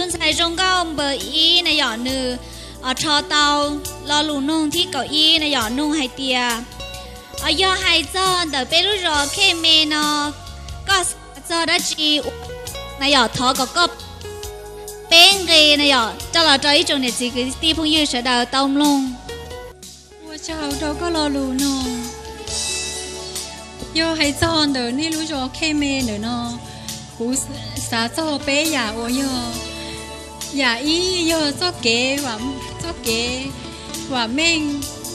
Tus ntxhais zoo nkauj npawb ib na yom, nws rho tau lo lus noog thib kaum ib na yom, noog hais tias, yog hais txog ntawm peb lub zos Khej Me no, koj xav txog dab tsi na yom, thov kom koj peb nqe na yom, rau los rau ib tsoom niam txiv kwv tij phooj ywg sawv daws tau mloog. Ua tsaug rau koj lo lus noog. Yog hais txog ntawm nej lub zos Khej Me ntawm no, kuv xav txog peb yam uas yog, yam ib yog txoj kev, txoj kev vam meej,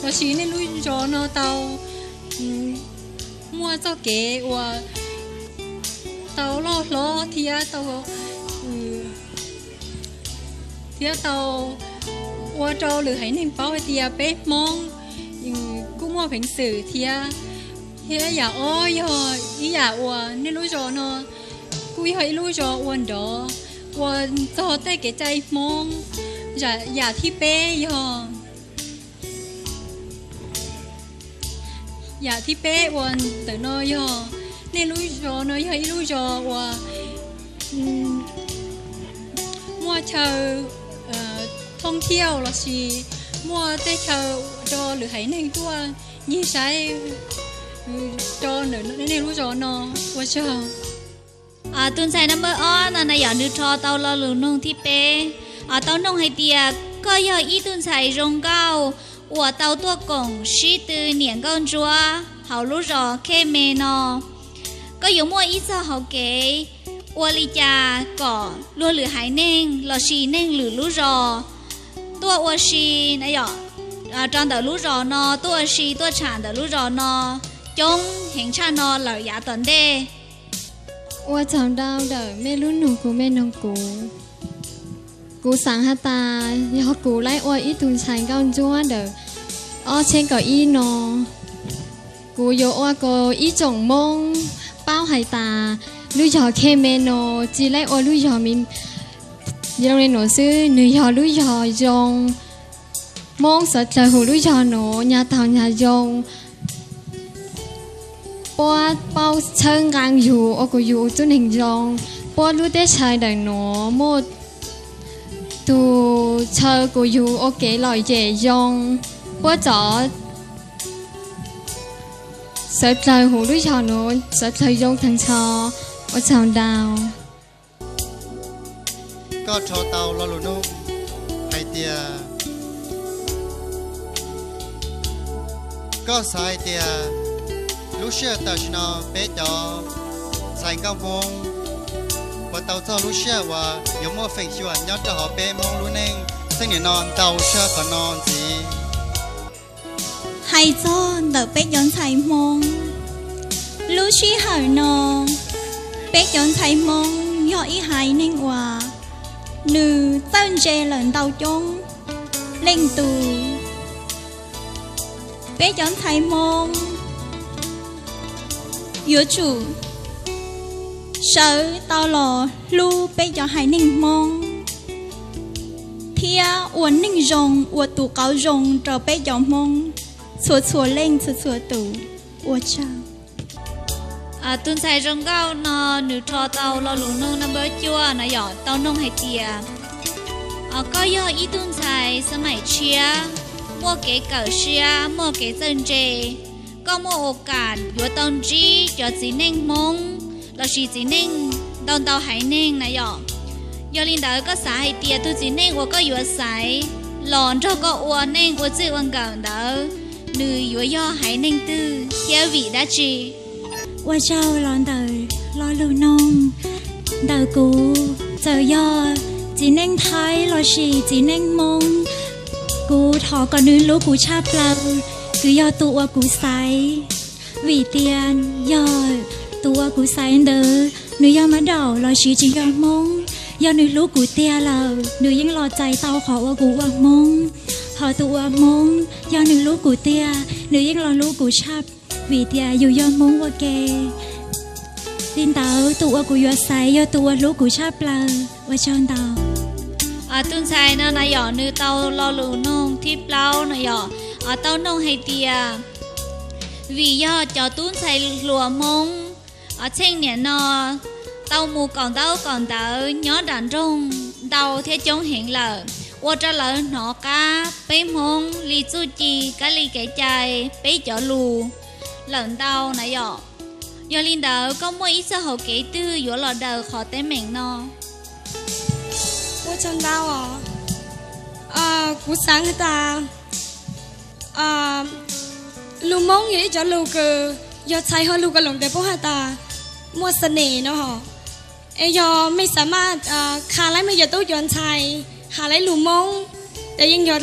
lossis nej lub zos no tau muaj txoj kev uas tau loj hlob thiab tau, thiab tau ua rau lwm haiv neeg paub hais tias peb Hmoob kuj muaj peev xwm thiab. Thiab yam ob yog ib yam uas nej lub zos no kuj yog ib lub zos ua nrov, ua txog tej kev cai Hmoob. Yam thib peb yog, yam thib peb uas ntawm no yog nej lub zos no yog ib lub zos uas muaj chaw thooj thiauj lossis muaj tej chaw rau lwm haiv neeg tuaj ncig saib rau ntawm nej lub zos no. Ua tsaug. Tus ntxhais nab npawb ob no na yom, nws rho tau lo lus noog thib peb, tau noog hais tias koj yog ib tug ntxhais zoo nkauj uas tau tuaj koom sib tw niam nkauj ntsuab hauv lub zos Khej Me no, koj yuav muaj ib txoj hauv kev ua li cas kom luag lwm haiv neeg lossis neeg lwm lub zos tuaj ua si na yom, rau ntawm lub zos no tuaj ua si tuaj tsham ntawm lub zos no coob heev tshaj no lawm yav tom ntej. Ua tsaug ntau ntawm mej lub nug kuv mej noog kuv. Kuv xaav has tas yog kuv laib ua ib tug ntxhais nkauj ntsuab ntawm ob txheeb kaum ib no, kuv yuav ua kom ib tsoom Moob paub hais tas lub zog Khej Me no tsi laib ua lub zog me zoo le nuav xwb, nwg yog lub zog zoo. Moob sawv dlawg hu lub zog nuav nyag taug nyag zoo. Puab paub txhawb nqaa yug ua kuv yug tub neeg zoo. Puab lub teb chaws ntawm nuav muaj tug chaw kuv yug ua kev lom zem zoo. Puab txov sawv dlawg hu lub zog nuav sawv dlawg zoo taag nrho. Ua tsaug ntau. Koj rho tau lo lus nug hais tias, koj xav hais tias lub sij hawm tam sim no peb cov ntxhais nkauj Hmoob puas tau txog lub sij hawm uas yuav muaj feem xyuam nyob rau hauv peb Hmoob lub neej txheej niam no ntau tshaj qhov no ntxiv? Hais txog ntawm peb cov ntxhais Hmoob, lub sij hawm no peb cov ntxhais Hmoob yog ib haiv neeg uas nws txawj ntse lawm ntau coob leej tus. Peb cov ntxhais Hmoob yuav tsum sawv tau los hlub peb cov haiv neeg Hmoob thiab ua neej zoo ua tus qauv zoo rau peb cov Hmoob txhua txhua leej txhua txhua tus. Ua tsaug. Tus ntxhais zoo nkauj no nws rho tau lo lus nug nab npawb cuaj no yog tau nug hais tias, koj yog ib tug ntxhais xab maim tshiab, muaj kev kawm siab, muaj kev txawj ntse, koj muaj ua kam yuav tau ntsib cov txiv neej Hmoob lossis txiv neej ntau ntau haiv neeg na yom. Yog li ntawd koj xav hais tias tus txiv neej uas koj yuav xaiv los nrog koj ua neej ua txij ua nkawm ntawd, nws yuav yog haiv neeg twg thiab vim dab tsi? Ua tsaug los ntawm lo lus nug ntawm kuv, txawm yog txiv neej Thaib lossis txiv neej Hmoob, kuv thov kom nws hlub kuv tshaj plaws, kuv yog tus uas kuv xaiv. Vim tias yog tus uas kuv xaiv ntawd nws yog Mab Daum lossis tsis yog Hmoob, yog nws hlub kuv tiag lawm nws yeej los txais tau qhov uas kuv ua Hmoob. Hos tus uas Hmoob yog nws hlub kuv tiag nws yeej los hlub kuv tshaj, vim tias yus yog Hmoob ua ke. Li ntawd tus uas kuv yuav xaiv yog tus uas hlub kuv tshaj plaws. Ua tsaug ntau. Tus ntxhais no na yog nws tau lo lus nug thib plaub no yog tau nug hais tias, vim yog cov tub ntxhais hluas Hmoob txheej niam no tau mus kaum ntaub kaum ntawv nyob nram nroog ntau thiab coob heev lawm, ua rau lawv hnov qab peb Hmoob li txuj ci, kab li kev cai, peb cov lus lawm ntau na yom. Yog li ntawd koj muaj ib txoj hauv kev twg yuav los daws qhov teeb meem no? Ua tsaug ntau os. Kuv xaav has tas lus Moob yog ib cov lus kws yog txhais hauv lus Kaus Loos tas puab has tas muaj xa nes no hos. Es yog mej xaav mas kha laib mej cov tub cov ntxhais has laib lus Moob, tes yeej yog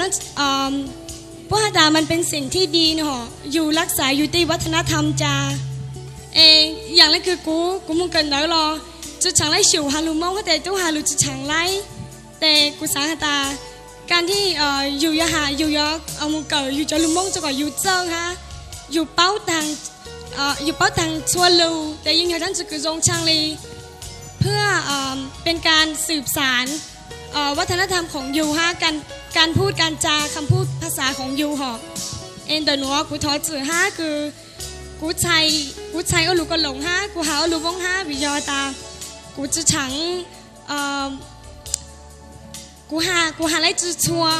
puab has tas มันเป็นสิ่งที่ดี no hos, yus laj xav yus tej วัฒนธรรม ca. Es yaam le kws kuv, kuv moog kawm ntawv los tsi tshaam laib xyum has lus Moob hab tes tub has lus tsi tshaam laib. Tes kuv xaav has tas kag thib yus yuav has yus yuav moog kawm yus cov lus Moob rua kom yus txawj hab yus paub taag, yus paub taag txhua lus tes yeej yog dlaab tsi kws zoo tshaaj li. เพื่อเป็นการสืบสาน วัฒนธรรมของ yus hab การพูดการจา คำพูดภาษาของ yus hos. Es ntawm nuav kuv thov txim hab kws kuv txhais ua lus Kaus Loos hab kuv has ua lus Moob hab vim yog tas kuv tsi tshaam, kuv has, kuv has laib tsi txhua.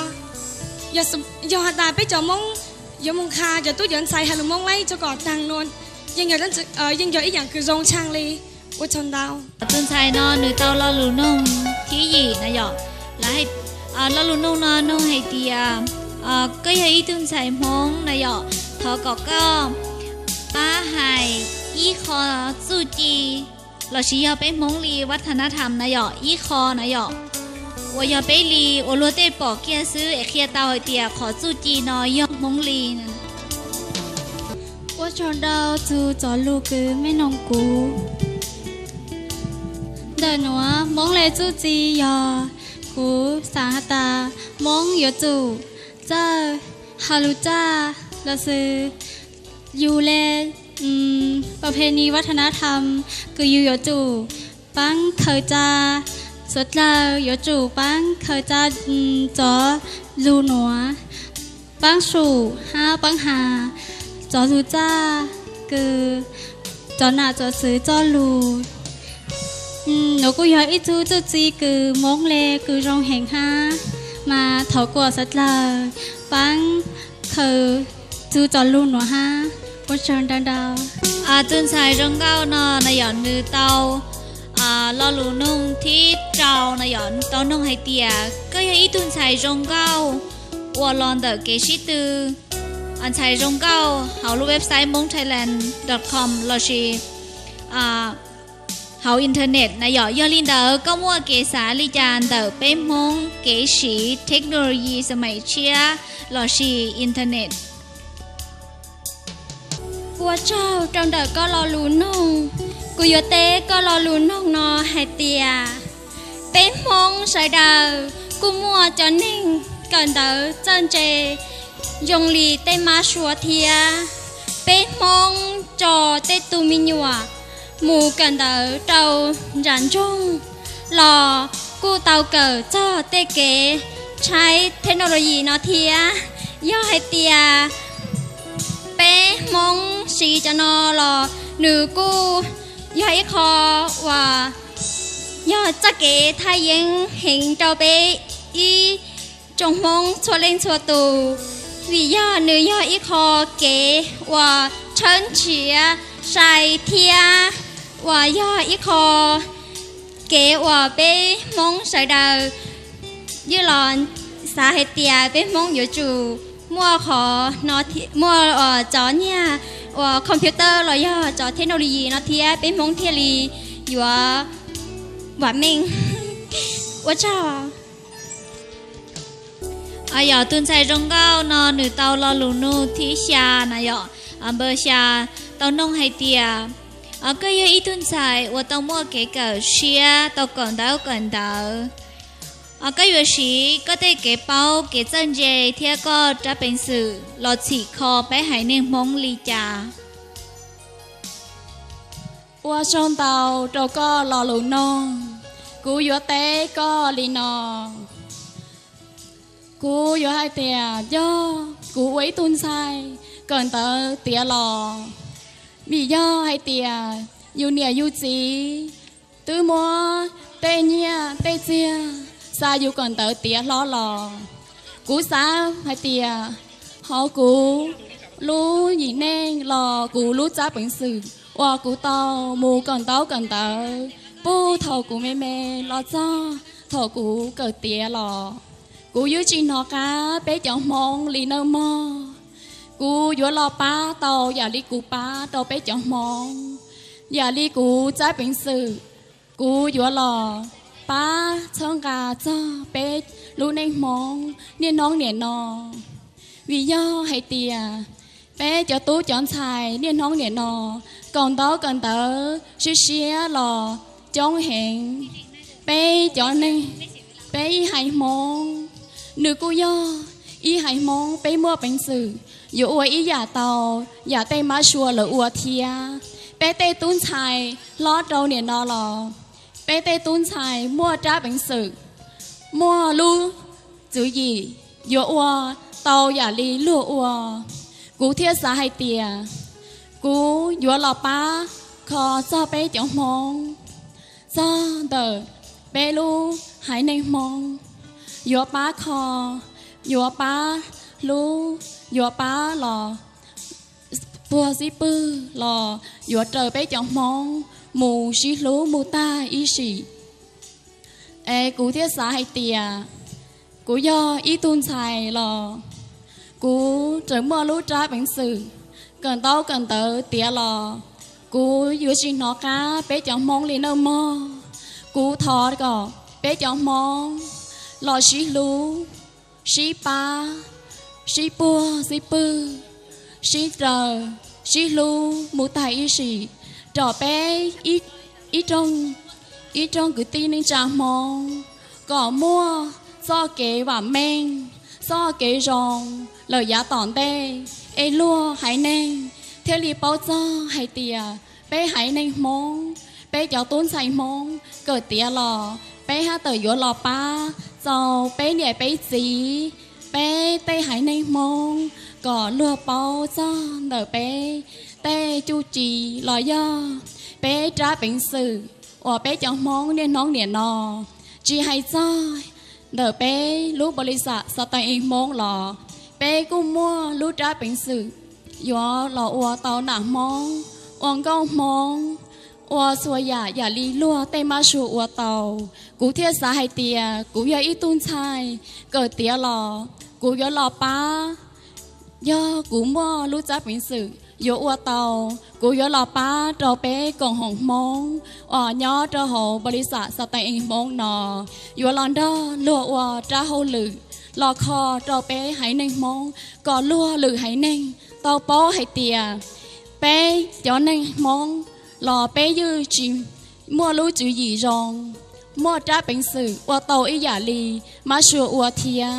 Yog has tas peb cov Moob yuav moog kha cov tub cov ntxhais has lus Moob laib rua kom taag nua, yeej yog ib yaam kws zoo tshaaj li. Ua tsaug ntau. Tug ntxhais no nwg tau lo lus noog thib yim na yom. Lo lus noog no noog hais tias koj yog ib tug ntxhais Hmoob na yom, thov kom koj pab hais ib qho txuj ci lossis yog peb Hmoob li วัฒนธรรม na yom, ib qho na yom, uas yog peb li uas luag tej pom kiag xwb es qhia tau hais tias qhov txuj ci no yog Hmoob li. Ua tsaug ntau txug cov lus kws mej noog kuv. Ntawm nuav Hmoob le txuj ci yog kuv xaav has tas Hmoob yuav tsum txawj has lus txaj los sis yus le ประเพณี วัฒนธรรม kws yus yuav tsum paab khaws tsa, suav dlawg yuav tsum paab khaws tsa cov lus nuav, paab sum hab paab has cov lus txaj kws cov nam cov txwv txoj lus. Nuav kuj yog ib txuj txuj ci kws Hmoob le kws zoo heev hab, mas thov kom suav dlawg paab khaws txug cov lus nuav hab. Ua tsaug ntau ntau. Tug ntxhais zoo nkauj no na yom, nws tau lo lus noog thib rau na yom, tau noog hais tias koj yog ib tug ntxhais zoo nkauj uas los ntawm kev sib tw, ntxhais zoo nkauj hauv lub website moongthailand dot com lossis hauv internet na yom. Yog li ntawd koj muaj kev xav li cas ntawm peb Hmoob kev siv technology xas mais tshiab lossis internet? Ua tsaug rau ntawm koj lo lus noog. Kuv yuav teb koj lo lus noog no hais tias peb Hmoob sawv daws kuj muaj cov neeg kawm ntawv txawj ntse zoo li tej mab suav thiab. Peb Hmoob tso tej tug me nyuam mus kawm ntawv rau nram nroog los kuj tau kawm txog tej kev tshaib technology no thiab. Yog hais tias peb Hmoob siv cov no los nws kuj yog ib qho uas yog txoj kev thaj yeeb heev rau peb ib tsoom Hmoob txhua leej txhua tus, vim yog nws yog ib qho kev uas tshawb nrhiav sai thiab uas yog ib qho kev uas peb Hmoob sawv daws ywj los xav hais tias peb Hmoob yuav tsum muaj qhov no, muaj cov nyiaj uas computer los yog cov technology no thiab peb Hmoob thiaj li yuav vam meej. Ua tsaug. Yog tus ntxhais zoo nkauj no nws tau lo lus nug thib xya na yom, npawb xya, tau noog hais tias koj yog ib tug ntxhais uas tau muaj kev kawm siab, tau kawm ntawv kawm ntawv, koj yuav siv koj tej kev paub kev txawj ntse thiab koj rab peev xwm los txhim kho peb haiv neeg Hmoob li cas? Ua tsaug ntau rau koj lo lus noog. Kuv yuav teb koj li no. Kuv yuav hais tias yog kuv ua ib tug ntxhais kawm ntawv tiav los, vim yog hais tias yus niam yus txiv twb muab tej nyiaj tej txiag xa yus kawm ntawv tiav hlo los. Kuv xav hais tias hauv kuv lub yim neej los kuv lub tsab peev xwm uas kuv tau mus kawm ntaub kawm ntawv puag thaum kuv me me los txog thaum kuv kawm tiav los, kuv yuav tsis hnov qab peb cov Hmoob li nawb mog. Kuv yuav los pab tau yam li kuv pab rau peb cov Hmoob, yam li kuv tsab peev xwm, kuv yuav los pab txhawb nqa txog peb lub neej Hmoob niaj hnub niam no. Vim yog hais tias peb cov tub cov ntxhais niaj hnub niam no kawm ntaub kawm ntawv siab siab los coob heev. Peb cov neeg, peb ib haiv Hmoob, nws kuj yog ib haiv Hmoob, peb muaj peev xwm yuav ua ib yam tau yam tej mab sua lawv ua thiab. Peb tej tub ntxhais hlob rau niam no los, peb tej tub ntxhais muaj rab peev xwm, muaj lub tswv yim yuav ua tau yam li luag ua. Kuv thiaj xav hais tias kuv yuav los pab kho txog peb cov Hmoob, txog ntawm peb lub haiv neeg Hmoob, yuav pab kho, yuav pab hlub, yuav pab los puag xib pwg los yuav raws peb cov Hmoob mus sib hlub mus tag ib sim. Es kuv thiaj xav hais tias kuv yog ib tug ntxhais los kuv tseem muaj lub rab peev xwm kawm ntaub kawm ntawv tiav los, kuv yuav tsis hnov qab peb cov Hmoob li nawb mog. Kuv thov kom peb cov Hmoob los sib hlub, sib pab, sib puag xib pwg, sib raws, sib hlub mus tag ib sim, rau peb ib rooj kwv tij neej tsa Hmoob kom muaj txoj kev vam meej, txoj kev zoo lawm yav tom ntej, es luag haiv neeg thiaj li paub txog hais tias peb haiv neeg Hmoob, peb cov tub ntxhais Hmoob kawm tiav los peb haj tseem yuav los pab txaus peb niam peb txiv, peb tej haiv neeg Hmoob kom luag paub txog ntawm peb tej cuj ci los yog peb rab peev xwm uas peb cov Hmoob niaj hnub niam no. Tsis hais txog ntawm peb lub npaus lis xam Xav Teem Ees Hmoob los, peb kuj muaj lub rab peev xwm yuav los ua tau nam Hmoob, ua nkauj Hmoob, ua txhua yam yam li luag tej mab sua ua tau. Kuv thiaj xav hais tias kuv yog ib tug ntxhais kawm tiav los kuv yuav los pab. Yog kuv muaj lub tsab peev xwm yuav ua tau, kuv yuav los pab rau peb koom haum Hmoob uas nyob rau hauv npaus lis xam Xav Teem Ees Hmoob no, yuav los nrog luag ua rab hauj lwm los kho rau peb haiv neeg Hmoob kom luag lwm haiv neeg tau paub hais tias peb cov neeg Hmoob los peb yeej tsis muaj lub tswv yim zoo, muaj rab peev xwm ua tau ib yam li mab sua ua thiab.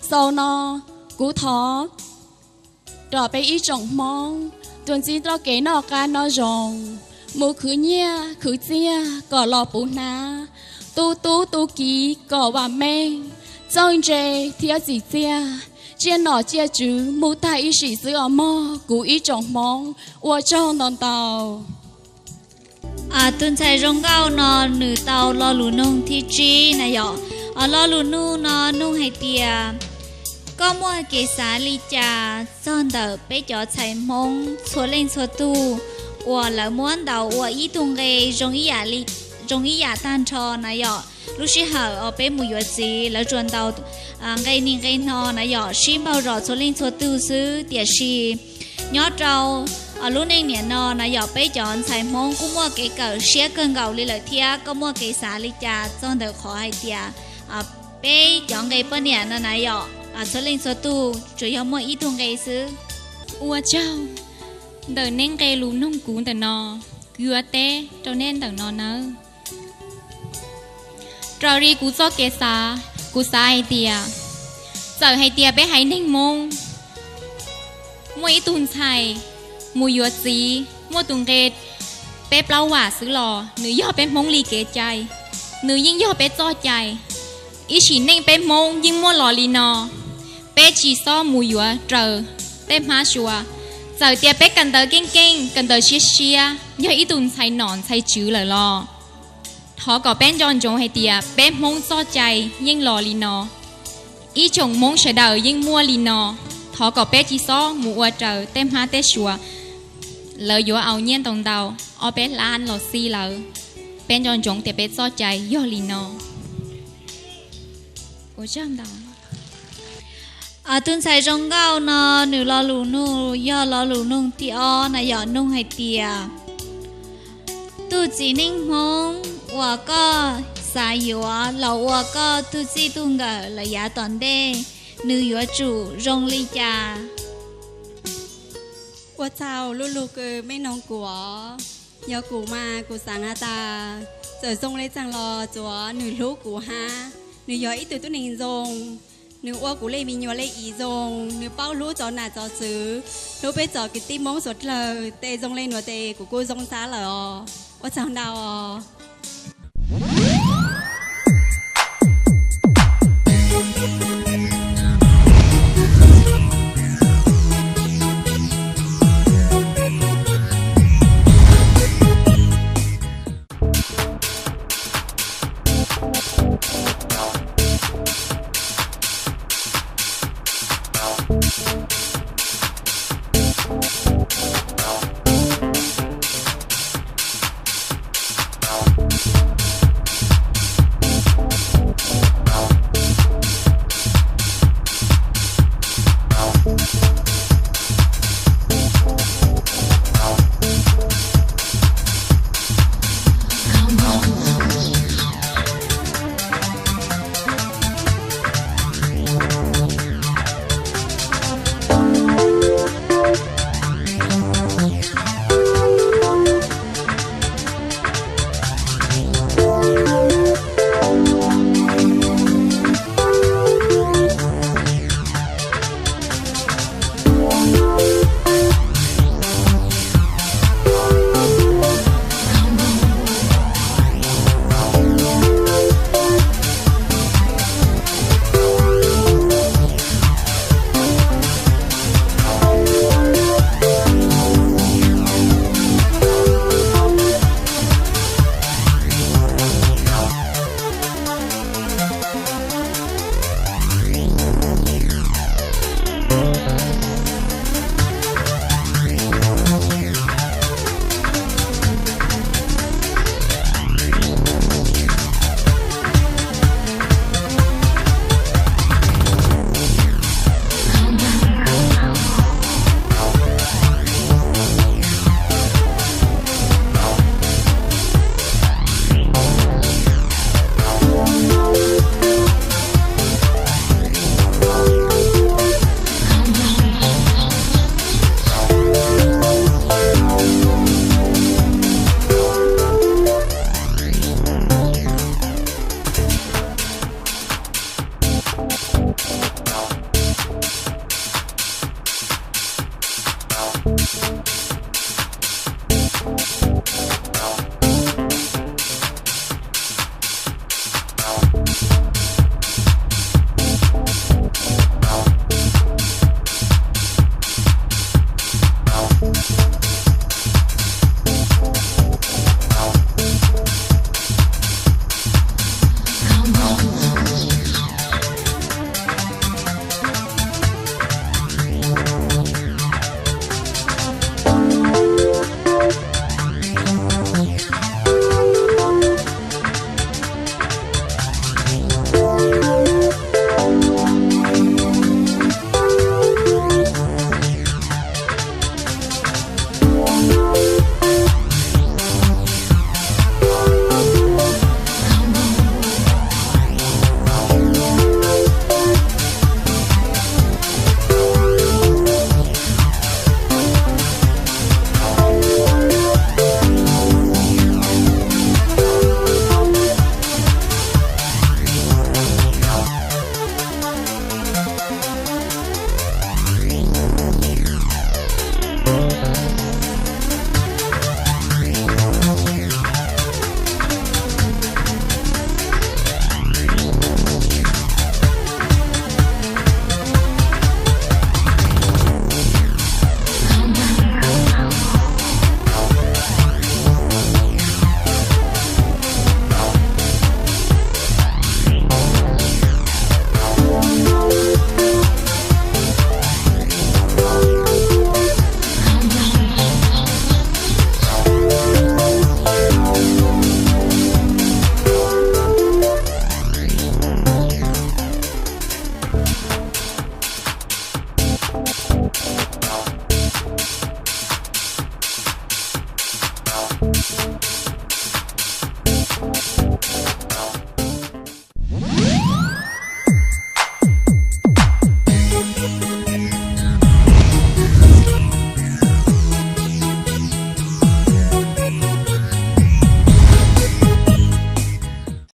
Xaus no kuv thov rau peb ib tsoom Hmoob, tus ntxiv txoj kev noj qab noj zoo, mus khwv nyiaj khwv txiaj kom los puv hnab, tu tub tu kiv kom vam meej, txawj ntse thiab txim txiaj, tsiaj nom tsiaj tswv mus tag ib sim xwb os mog kuv ib tsoom Hmoob. Ua tsaug ntau ntau. Tus ntxhais zoo nkauj no nws tau lo lus nug thib tsib na yom. Lo lus nug no nug hais tias, koj muaj kev xav li cas txog ntawm peb cov ntxhais Hmoob txhua leej txhua tug uas lawv muab ntaus ua ib tug nqe zoo ib yam tag nrho na yom? Lub sij hawm uas peb mus yuav txiv lawv tsuas ntaus nqe ni nqe no na yom, sib npaug zos txhua leej txhua tug xwb, tiam sis nyob rau lub neej niam no na yom, peb cov ntxhais Hmoob kuj muaj kev kawm siab kawg nkaus li lawm thiab. Koj muaj kev xav li cas txog ntawm qhov hais tias peb cov nqe poj niam no na yom, txhua leej txhua tug tsuas yog muaj ib tug nqe xwb? Ua tsaug ntawm neb nqe lus nug kuv ntawm no, kuv yuav teb rau neb ntawm no nawb. Raws li kuv txoj kev xav, kuv xav hais tias, txawm hais tias peb haiv neeg Hmoob muaj ib tug ntxhais mus yuav txiv muaj tus nqe peb plaub vam xwb los nws yog peb Hmoob li kev cai, nws yeej yog peb txoj cai. Ib sim neej peb Hmoob yeej muaj los li no, peb tsis txhob mus yuav raws tej hmab sua. Txawm tias peb kawm ntawv keej keej, kawm ntawv siab siab, yog ib tug ntxhais nom ntxhais tswv lawm los Thov kom peb nco ntsoov hais tias peb Hmoob txoj cai yeej los li no, ib tsoom Hmoob sawv daws yeej muaj li no. Thov kom peb tsis txhob mus ua raws tej hmab tej sua, lawv yuav au nyiaj ntau ntau, ob peb lab los xij lawv. Peb nco ntsoov tias peb txoj cai yog li no. Tus ntxhais zoo nkauj no nws lo lus nug yog lo lus nug thib ob na, yog nug hais tias, tus txiv neej Hmoob uas koj xav yuav los ua koj tug txij tug nkawm lawm yav tom ntej, nws yuav tsum zoo li cas? Ua tsaug lub lug kws mej noog kuv os. Yog kuv mas kuv xaav has tas, txawm zoo le caag los tsuav nws hlub kuv hab. Nws yog ib tug tub neeg zoo, nws ua kuv le me nyuam le txiv zoo, nws paub hlub txov nam txov txwv, hlub peb txov kwv tij Moob suav dlawg, tes zoo le nuav tes kuv kuj zoo xav lawm os. Ua tsaug ntau os.